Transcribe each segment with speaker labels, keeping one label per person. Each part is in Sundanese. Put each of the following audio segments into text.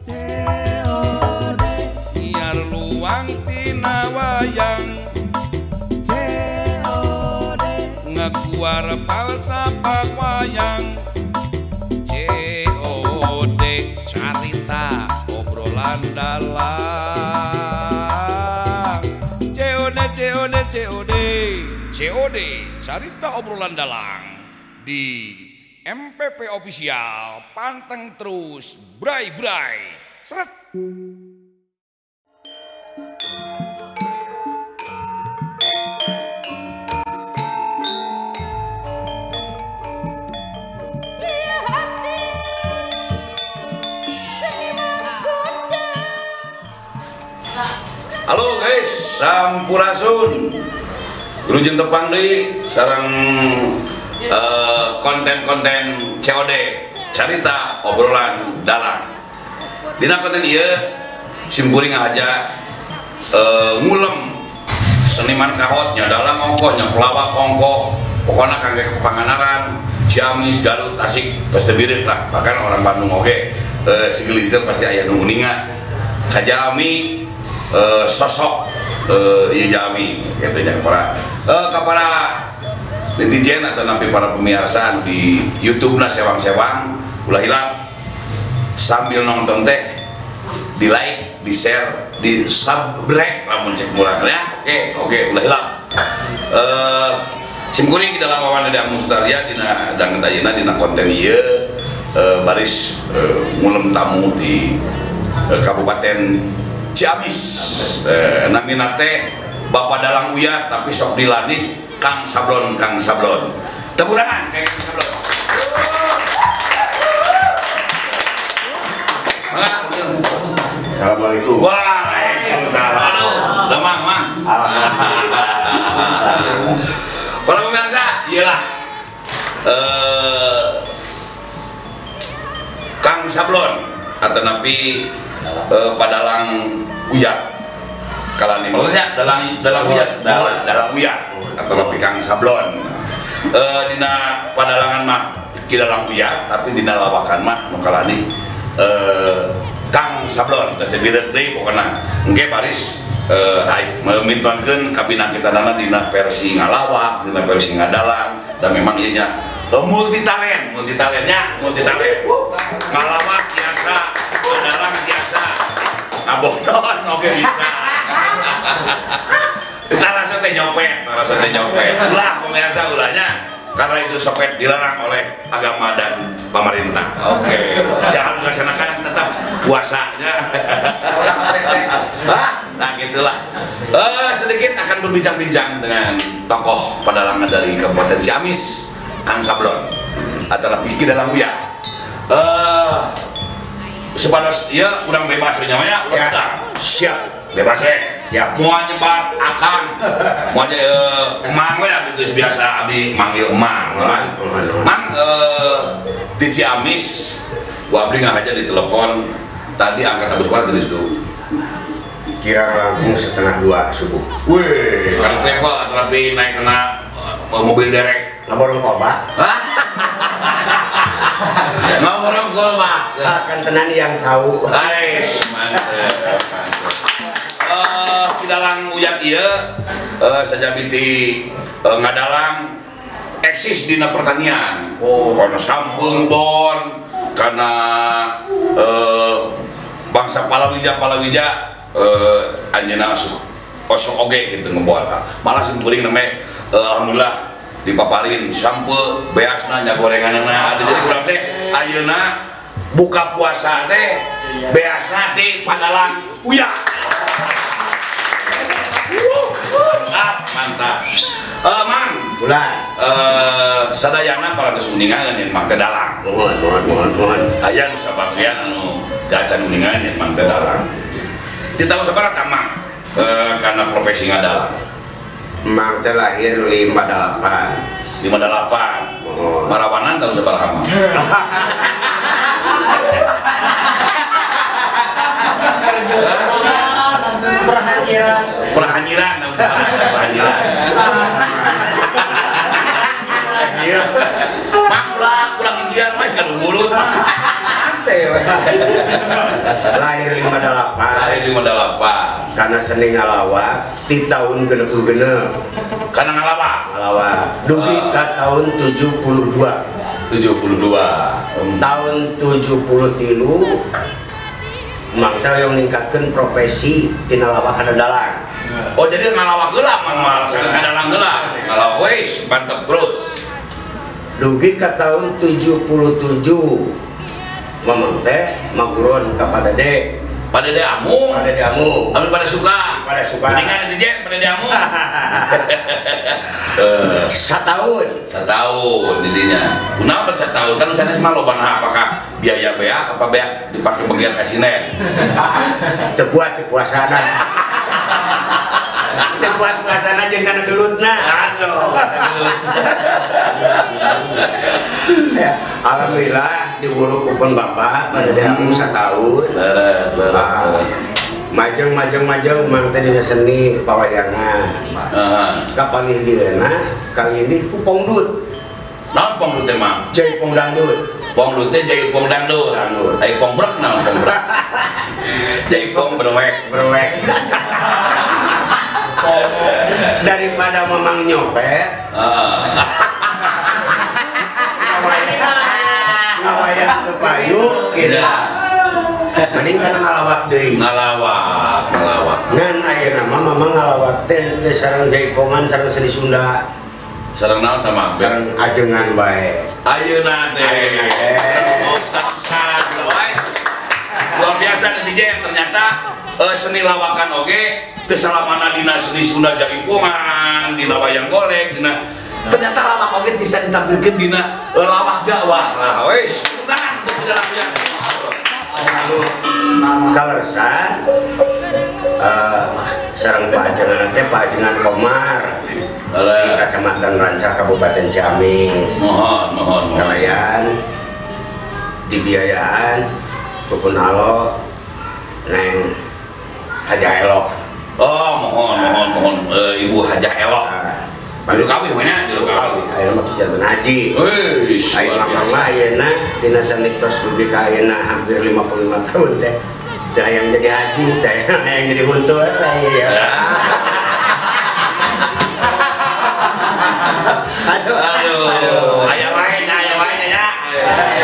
Speaker 1: COD
Speaker 2: Nyiar luang tina wayang
Speaker 1: COD
Speaker 2: Ngekuar palsafah wayang COD carita obrolan dalang COD COD COD COD carita obrolan dalang di MPP Official, panteng terus bray bray seret. Halo guys, sampurasun. Wilujeng tepang deui sareng konten-konten COD carita obrolan dalang. Dina konten ieu simkuring ngahaja ngulem seniman kahot nya dalang ongkoh nya pelawak ongkoh, pokona kangge Pangandaran, Ciamis, Garut, Tasik, tos teu bireuk lah, bahkan orang Bandung oge segelintir pasti aya nu uninga kajami sosok ieu jalmi kitu nya para netizen atau nampi para pemirsa anu di YouTube na sewang-sewang ulah hilap sambil nonton teh di like, di share, di subscribe lamun cek murah ya. Oke, ulah hilap. Simkuring di dalam wawan Dede Agung Sutarya dina danget ayeuna dina konten ieu baris ngulem tamu di Kabupaten Ciamis. Namina teh Bapak Dalang Uya tapi sok dilatih Kang Sablon, Kang Sablon. Tepuk tangan kayak Kang Sablon.
Speaker 3: Assalamualaikum.
Speaker 2: Waalaikumsalam. Aduh, damang mang. Para pemirsa, iyalah Kang Sablon atau napi Padalang Uya. Kalani Malaysia, dalang dalang Uya, dalang Uya atau napi Kang Sablon. Dina padalangan mah Ki Dalang Uya, tapi dina lawakan mah nu kalani Kang Sablon. Geus teu bireuk deui pokona. Engke baris mintonkeun kabina kita dana dina versi ngalawak, dina versi ngadalang, dan memang ieu nya multi talent, multi talentnya, multi talent. Ngalawak biasa, ngadalang biasa, ngabodon oge bisa. Tarasa teh nyopet, tarasa teh nyopet. Ulah pemirsa ulahnya, karena itu sopet dilarang oleh agama dan pemerintah. Oke, jangan dilaksanakan, tetap puasanya. Nah gitulah. Sedikit akan berbincang-bincang dengan tokoh pedalangan dari Kabupaten Ciamis, Kang Sablon atau Ki Dalang Uya. Sepados ya kurang bebas namanya, ulah siap bebas ya. Siap. Mau nyebat akang, mau emang we abdi geus biasa abdi manggil emang. Mang di Ciamis, gua abdi ngahaja di telepon tadi angkat abis keluar dari situ.
Speaker 3: Kira langkung 1:30 subuh.
Speaker 2: Wih, karena travel atau tapi naik kena mobil derek.
Speaker 3: Ngaborong kolba.
Speaker 2: Ngaborong kolba.
Speaker 3: Sakan tenan yang jauh.
Speaker 2: Nice, mantep. Ki Dalang Uya ieu sajabiti ngadalang eksis dina pertanian. Oh, karena sampeung bon, karena bangsa palawija anjeunna osok oge gitu ngebon. Malah simkuring namanya alhamdulillah dipaparin sampe beasna nya gorenganna ada, jadi kurang teh ayeuna buka puasa teh beasna ti Padalang Uya. Mantap, mantap. Mang,
Speaker 3: bulan.
Speaker 2: Sadayana para geus uningan yen mang teh dalang.
Speaker 3: Mohon, mohon, mohon, mohon.
Speaker 2: Aya nu sabagian anu gacan uningan yen mang teh dalang. Di tahun sabaraha Mang? Karena profesi ngadalang.
Speaker 3: Mang teh lahir 58.
Speaker 2: 58.
Speaker 3: Mohon.
Speaker 2: Marawanan tahun sabaraha Mang?
Speaker 4: Perhanyiran.
Speaker 2: Perhanyiran, perhanyiran. Iya. Mang ulah ulah gigian mas kalau mulut. Ante.
Speaker 3: Lahir 58.
Speaker 2: Lahir 58.
Speaker 3: Karena seni ngalawak di tahun 66.
Speaker 2: Karena ngalawak.
Speaker 3: Ngalawak. Dugi ka tahun 72.
Speaker 2: 72.
Speaker 3: Tahun 73 Mang teh yang ningkatkeun profesi tina lawak kana dalang.
Speaker 2: Oh jadi ngalawak heula Mang mah sareng ka dalang heula. Ngalawak wis mantep terus.
Speaker 3: Dugi ka tahun 77 Mamang teh maguron ka Padade.
Speaker 2: Padade Amung.
Speaker 3: Padade Amung.
Speaker 2: Anu pada suka.
Speaker 3: Pada suka.
Speaker 2: Mendingan netizen Padade Amung.
Speaker 3: Setahun.
Speaker 2: Setahun didinya. Kunaon setahun kan sanes mah loba apakah biaya beak apa beak dipakai bagian kasinen.
Speaker 3: Teu kuat teu kuasana. Teu kuat kuasana jeung kana gelutna.
Speaker 2: Aduh.
Speaker 3: Ya, alhamdulillah diburu kupon bapak pada Amung setahun.
Speaker 2: Leres, leres.
Speaker 3: Majeng mang teh dina seni pawayangan.
Speaker 2: Heeh.
Speaker 3: Kapalih dieuna kali ini ku pongdut.
Speaker 2: Naon pongdut teh mang?
Speaker 3: Jaipong dangdut.
Speaker 2: Pongdut teh jaipong dangdut.
Speaker 3: Dangdut.
Speaker 2: Ai pongbrek naon pongbrek? Jaipong brewek.
Speaker 3: Brewek. Daripada mamang nyopet.
Speaker 2: Heeh.
Speaker 3: Ngawayang ke payu gitu. Mending kana ngalawak deui.
Speaker 2: Ngalawak.
Speaker 3: Ngan ayeuna mah mamang ngalawak teh teh sareng jaipongan sareng seni Sunda.
Speaker 2: Sareng naon tah Mang?
Speaker 3: Sareng ajengan bae.
Speaker 2: Ayeuna teh. Sareng ustaz-ustaz luar biasa netizen ternyata seni lawakan oge teu salamana dina seni Sunda jaipongan, dina wayang golek, dina ternyata lawak oge bisa ditampilkeun dina lawak dakwah. Nah, wis, tepuk tangan untuk dalamnya.
Speaker 3: Kalersan sareng Pak Ajengan teh Pak Ajengan Komar di Kecamatan Rancah Kabupaten Ciamis.
Speaker 2: Mohon.
Speaker 3: Kalayan dibiayaan pupun alo neng Hajah Elok.
Speaker 2: Oh, mohon Ibu Hajah Elok. Juru kawin banyak, juru kawin.
Speaker 3: Ayeuna mah janten haji.
Speaker 2: Euy,
Speaker 3: ayeuna mah ayeuna dina seni tos dugi ka ayeuna hampir 55 tahun teh. Teu hayang jadi haji, teh hayang jadi huntur ya.
Speaker 2: Aduh. Aya wae nya, aya wae nya.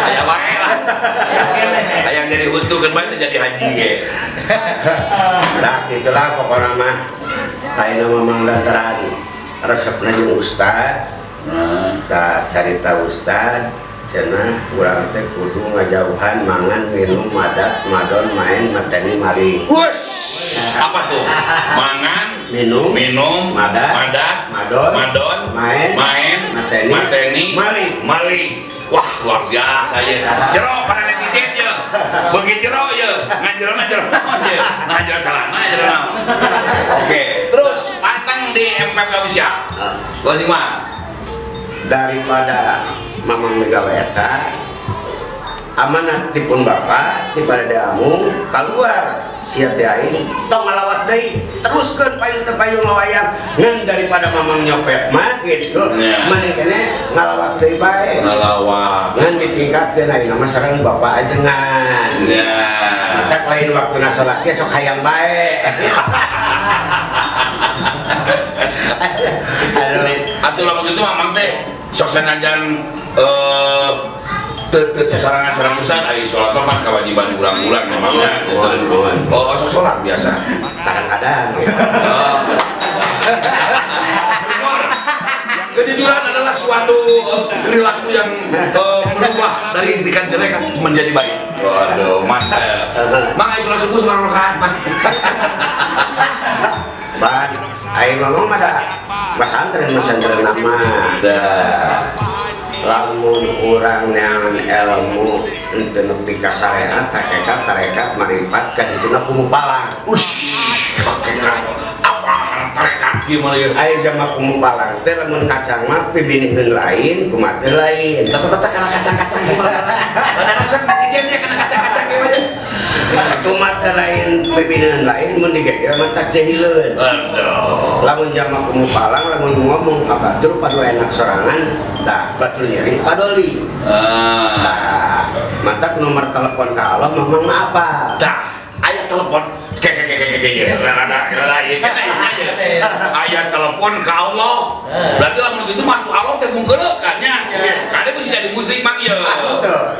Speaker 2: Aya wae lah. Hayang jadi huntur kan bae teh jadi haji ge.
Speaker 3: Nah, itulah pokona mah. Ayeuna mamang lantaran resepna jeung ustad. Tah carita ustad cenah urang teh kudu ngajauhan mangan minum madat madon main mateni maling.
Speaker 2: Wes, apa tuh? Mangan,
Speaker 3: minum, madat, madon, main, mateni, maling.
Speaker 2: Wah, luar biasa ya. Jero para netizen ya. Beuki jero ya. Ngajerona jero naon ya. Ngajero celana jero naon. Oke, terus panteng di MPP Official. Lajeng mah
Speaker 3: daripada mamang migawe eta amanat tipun bapak ti Padade Amung keluar sia teh aing tong ngalawak deui teruskeun payung teu payung ngawayang ngan daripada mamang nyopet mah gitu maneh kene ngalawak deui bae
Speaker 2: ngalawak
Speaker 3: ngan ditingkatkeun ayeuna mah sareng bapak ajengan
Speaker 2: nya
Speaker 3: matak lain waktuna salat ge sok hayang bae.
Speaker 2: Aduh, atuh lamun kitu mamang teh sok sanajan teu sasarangan sareng usan ari salat mah pan kewajiban urang-urang memangnya gitu. Oh, sok salat biasa.
Speaker 3: Kadang-kadang.
Speaker 2: Syukur. Kejujuran adalah suatu perilaku yang berubah dari intikan jelek menjadi baik. Waduh, mantap. Mang ayo salat subuh salat rakaat, Mang.
Speaker 3: Ban, aing mamang mah da pesantren nama.
Speaker 2: Dah.
Speaker 3: Lamun urang neangan ilmu henteu nepi ka sareat, hakikat, tarekat, maripat ka dituna kumupalang.
Speaker 2: Ush, hakikat apa tarekat gimana ya?
Speaker 3: Aya jama kumupalang teh lamun kacang mah pibiniheun lain, kumaha teh lain.
Speaker 2: Tata-tata kana kacang-kacang gimana? Ada resep netizennya kana kacang-kacang gimana?
Speaker 3: Kumaha teh lain pibiniheun lain mun digegel mah tak jehileun.
Speaker 2: Aduh.
Speaker 3: Lamun jama kumupalang lamun ngomong ka batur padu enak sorangan Tah, batur nyeri padoli. Tah, mantak nomor telepon ka Allah Mamang mah apa?
Speaker 2: Tah, aya telepon aya telepon ka Allah. Berarti lamun kitu mah tu Allah teh mungkeuleuh kan nya. Kade bisa jadi musyrik mang ieu.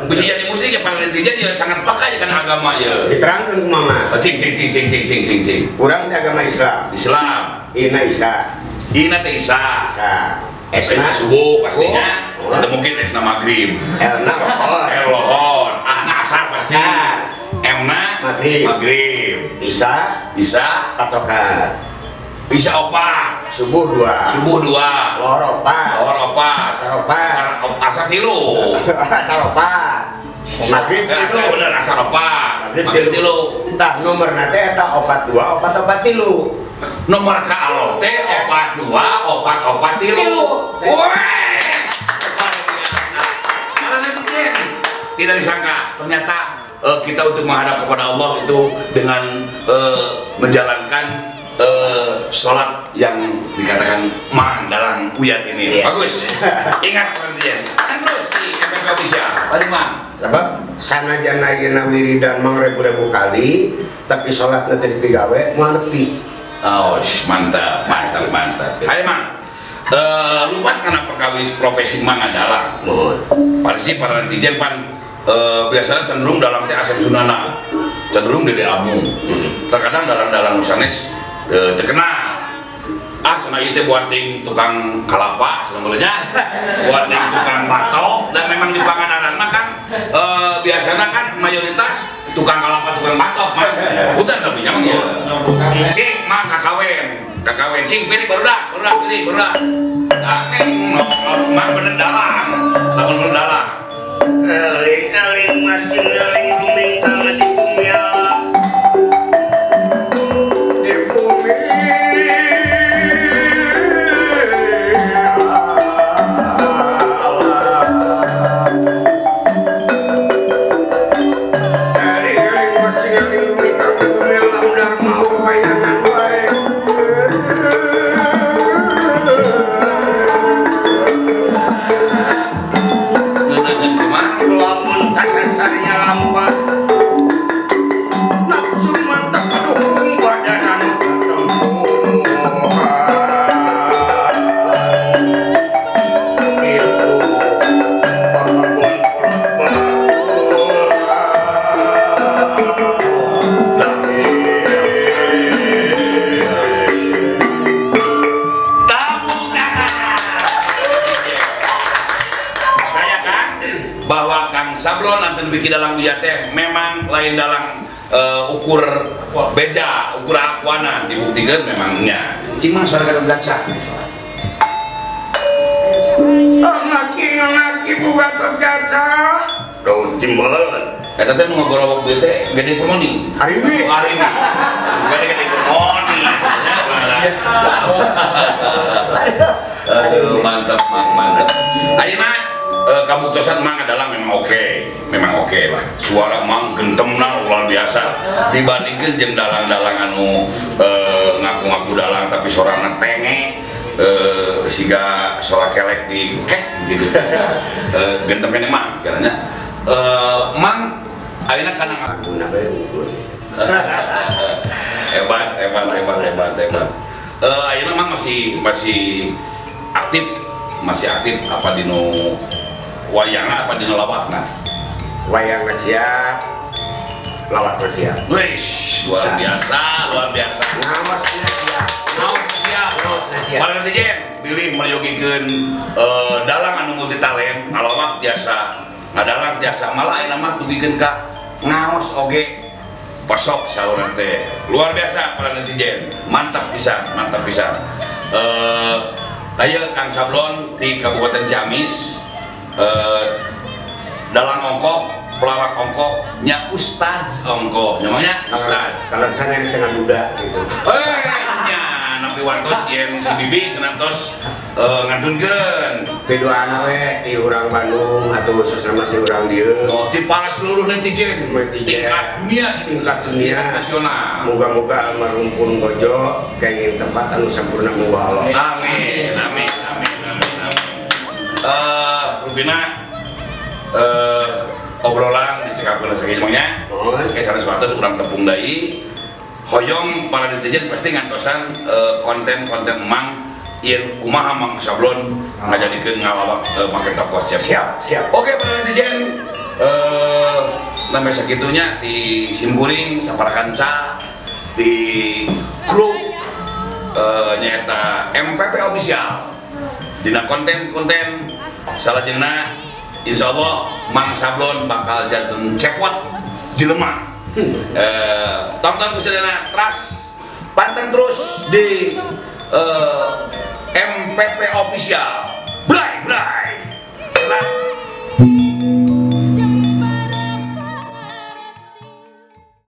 Speaker 2: Bisa jadi musyrik ya para netizen ya sangat pakai kana agama ieu.
Speaker 3: Diterangkeun ku Mama.
Speaker 2: Cing cing cing cing cing cing cing cing.
Speaker 3: Urang teh agama Islam.
Speaker 2: Islam.
Speaker 3: Ina Isa.
Speaker 2: Ina teh Isa.
Speaker 3: Isa.
Speaker 2: Esna subuh pastinya. Atau mungkin esna maghrib.
Speaker 3: Elna lohor.
Speaker 2: El lohor. Ahna asar pasti. Emna
Speaker 3: maghrib.
Speaker 2: Maghrib.
Speaker 3: Isa.
Speaker 2: Isa
Speaker 3: patokan.
Speaker 2: Isa opat.
Speaker 3: Subuh dua.
Speaker 2: Subuh dua.
Speaker 3: Lohor opat.
Speaker 2: Lohor opat.
Speaker 3: Asar opat.
Speaker 2: Asar tilu.
Speaker 3: Asar opat. Maghrib tilu.
Speaker 2: Bener asar opat.
Speaker 3: Maghrib tilu. Tah nomorna teh eta 42 4 4 3.
Speaker 2: Nomor ka Allah teh 42 4 4 3. Wes. Tidak disangka ternyata kita untuk menghadap kepada Allah itu dengan menjalankan sholat yang dikatakan Mang Dalang Uyat ini.
Speaker 3: Yeah.
Speaker 2: Bagus. Ingat pengertian. Terus di MPP Official. Lanjut Mang.
Speaker 3: Sebab sanajan ayeuna wiridan mang ribu-ribu kali, tapi sholat nanti dipigawe moal nepi.
Speaker 2: Oh, mantap, mantap, mantap. Ayo Mang. Lupa karena perkawis profesi Mang adalah. Pasti para netizen pan biasanya cenderung dalam teh Asep Sunana, cenderung Dede Amung. Terkadang dalang-dalang sanes terkenal. Ah, cenah ieu teh buating tukang kalapa cenah buating tukang batok, dan memang di Pangandaran mah kan biasanya kan mayoritas tukang kalapa tukang batok mah. Udah tapi nya mah ya. Cing mah kakawen, kakawen cing pilih barudak, barudak pilih barudak. Tah neng mah bener dalang, lamun bener dalang.
Speaker 3: Eling-eling masih ngeling rumintang di bumi alam. Di bumi alam. Eling-eling masih ngeling rumintang di bumi alam dharma wayangan wae. Lamun kasasarnya lambat nafsu mantap kadukung badan anu katempuhan itu papagon
Speaker 2: Tepuk tangan. Percaya kan bahwa Kang Sablon nanti bikin dalang Uyat teh memang lain dalang ukur beja, ukur akuanan dibuktikan memangnya. Cing mah suara Gatot Kaca.
Speaker 3: Ngaki-ngaki bu Gatot Kaca. Daun timbal.
Speaker 2: Eta teh nu ngagorowok deui teh Gede Permoni.
Speaker 3: Hari ini.
Speaker 2: Oh, hari ini. Gede Gede Permoni. Aduh, mantap, mantap. Ayeuna kabuktosan Mang adalah memang oke lah. Suara Mang gentemna luar biasa dibandingkan jeung dalang-dalang anu ngaku-ngaku dalang tapi sorana tenge siga sora kelek di kek gitu. Gentem keneh Mang segalanya. Mang ayeuna kana
Speaker 3: ngakuna bae unggul.
Speaker 2: Hebat, hebat, hebat, hebat, hebat. Ayeuna Mang masih aktif, masih aktif apa dino wayangna apa dino lawakna?
Speaker 3: Wayangna siap, lawakna siap.
Speaker 2: Wish, luar biasa, luar biasa.
Speaker 3: Ngaosna siap.
Speaker 2: Ngaosna siap.
Speaker 3: Ngaosna siap.
Speaker 2: Para netizen, bilih meryogikeun dalang anu multi talent, ngalawak biasa, ngadalang biasa, malah ayeuna mah dugikeun ka ngaos oge pasok saurang teh. Luar biasa para netizen, mantap pisan, mantap pisan. Taya Kang Sablon di Kabupaten Ciamis, dalang ongkoh, pelawak ongkoh, nya ustadz ongkoh, namanya ustadz.
Speaker 3: Kalau sana di tengah duda gitu.
Speaker 2: Nya nampi wartos yen si bibi cenah tos ngantunkeun.
Speaker 3: Piduana we ti urang Bandung atau khususna mah ti urang dieu.
Speaker 2: Oh, ti para seluruh netizen, tingkat dunia,
Speaker 3: tingkat dunia
Speaker 2: nasional.
Speaker 3: Moga-moga almarhum pun gojo kenging tempat anu sampurna munggo Allah.
Speaker 2: Amin, amin, amin, amin, amin. Rupina obrolan dicekapkeun sakieu mah nya. Oke, 100 urang tepung deui. Hoyong para netizen pasti ngantosan konten-konten Mang ieu kumaha Mang Sablon ngajadikeun ngalawak make tokoh Cepot.
Speaker 3: Siap, siap.
Speaker 2: Oke para netizen, sampai segitunya di simkuring saparakanca di kru nyaeta MPP Official dina konten-konten salajengna insyaallah Mang Sablon bakal janten Cepot jelema. Tonton kusadana teras panteng terus di MPP Official. Bray bray. Selat.